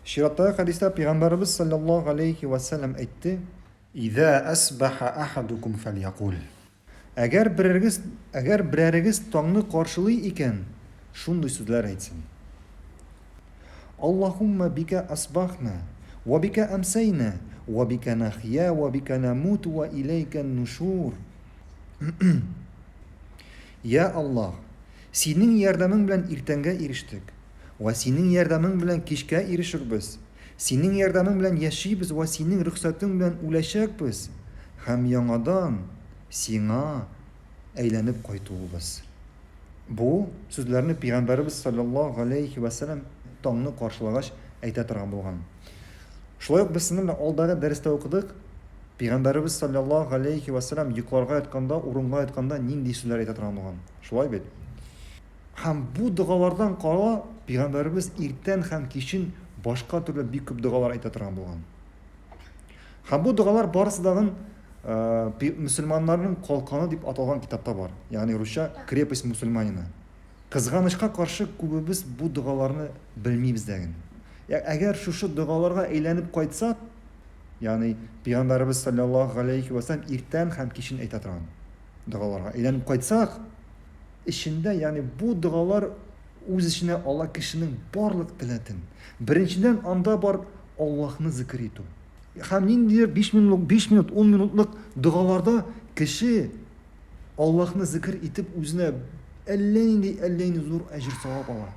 Чираттагы хәдистә пәйгамбәребез саллаллаһу алейхи ва сәлләм әйтте: Иза асбаха ахадукум фәльякул. Әгәр берәрегез, әгәр берәрегез таңны каршылый икән, шундый сүзләр әйтсен. Аллаһумма бика асбахна, ва бика амсайна, ва бика нахья, ва бика намут, ва иләйкә нушур. Я Аллаһ, синең ярдәмең белән иртәнгә ирештек, вә синең ярдәмең белән кичкә ирешербез. Синең ярдәмең белән яшибез вә синең рөхсәтең белән үләчәкбез һәм яңадан Сиңа әйләнеп кайтуыбыз. Бу сүзләрне пәйгамбәребез салләллаһу галәйһи вә сәлләм таңны каршылагач әйтә торган булган. Шулай ук без сезнең белән алдагы дәрестә укыдык, пәйгамбәребез салләллаһу галәйһи вә сәлләм йокларга ятканда, урынга ятканда нинди сүзләр әйтә торган булган. Шулай бит? Һәм бу догалардан кала пәйгамбәребез иртән һәм кичен башка төрле бик күп догалар әйтә торган булган. Һәм бу догалар барысы дагын мөселманнарның калканы дип аталган китапта бар. Ягъни русча Крепость мусульманина. Кызганычка каршы күбебез бу догаларны белмибез дә генә. Әгәр шушы догаларга әйләнеп кайтсак, ягъни пәйгамбәребез саллаллаһу галәйһи ва сәлләм иртән һәм кичен әйтә торган догаларга әйләнеп кайтсак, эчендә, ягъни бу догалар үз эченә ала кешенең барлык теләтен. Беренчедән, анда бар Аллаһны зикер итү. Һәм ниндидер 5 минутлык, 5 минут, 10 минутлык догаларда кеше Аллаһны зикер итеп үзенә әллә нинди, әллә нинди зур әҗер савап ала.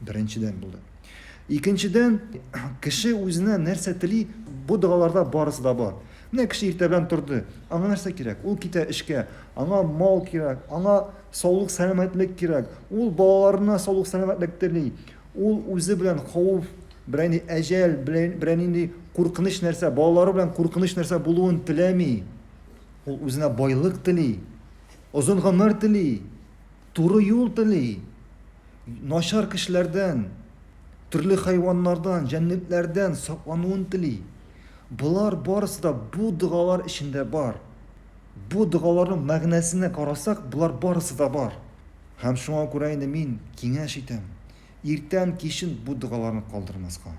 Беренчедән булды. Икенчедән, кеше үзенә нәрсә тели, бу догаларда барысы да бар. Менә кеше иртә белән торды, аңа нәрсә кирәк? Ул китә эшкә, аңа мал кирәк, аңа саулык, сәламәтлек кирәк. Ул балаларына саулык, сәламәтлек тели. Ул үзе белән хауф, берәр нинди әҗәл, берәр нинди куркыныч нәрсә, балалары белән куркыныч нәрсә булуын теләми. Ул үзенә байлык тели, озын гомер тели. Туры юл тели. Начар кешеләрдән, төрле хайваннардан, җәнлекләрдән саклануын тели. Болар барысы да бу догалар эчендә бар. Бу догаларның мәгънәсенә карасак, болар барысы да бар. Һәм шуңа күрә инде мин киңәш итәм, иртән, кичен бу догаларны калдырмаска.